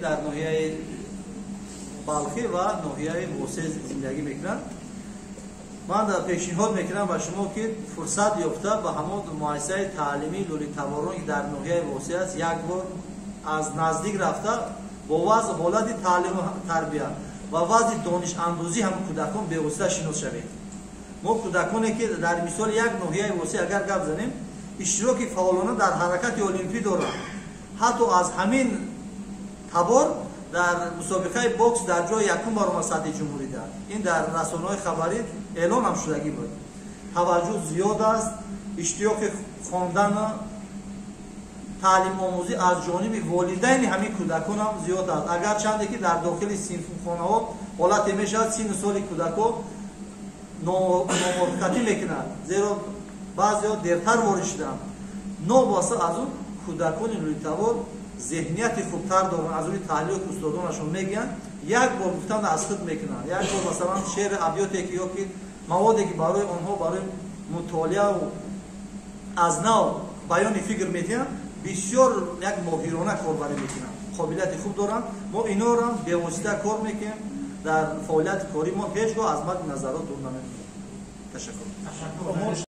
Дар ноҳияи Балхӣ ва ноҳияи Восеъ зиндагӣ мекунанд. Ман пешниҳод мекунам ба шумо, ки фурсат ёфта ба ҳамон муассисаи таълимии лӯлитаборон, ки дар ноҳияи Восеъ аст, як бор аз наздик рафта, бо вазъ ҳолати таълиму тарбия ва вазъи донишандӯзӣ ҳам кӯдакон бевосита шинос шавед. Мо кӯдаконе, ки дар мисоли як ноҳияи Восеъ агар гап занем, иштироки фаъолона дар ҳаракати олимпӣ доранд. Ҳатто аз ҳамин табор дар мусобиқаи бокс дар ҷои якум баромад сатҳи ҷумҳурида. Ин дар расонаҳои хабарӣ эълон ҳам шудагӣ буд. Таваҷҷӯҳ зиёд аст, иштиёқи хондану таълимомӯзӣ аз ҷониби волидайни ҳамин кӯдакон ҳам зиёд аст. Агарчанде ки дар дохили синфхонаҳо ҳолате мешавад, синну соли кӯдакҳо номувофиқатӣ мекунад, зеро баъзеҳо дертар ворид шуданд. Новобаста аз он, кӯдакони лӯлитабор зеҳнияти хубтар доранд. Аз рӯи таҳлиле ки устодонашон мегӯянд, як бор гуфтан аз худ мекунанд. Як бор, масалан, шеъри абёте ки ё ки маводе ки барои онҳо барои мутолиаву аз нав баёни фикр медиҳанд, бисёр як моҳирона корбарӣ мекунанд, қобилияти хуб доранд. Мо инорам бевосита кор мекунем. Дар фаъолияти корӣ мо ҳеҷ гоҳ аз мадди назарот дур намемонем. Ташаккур.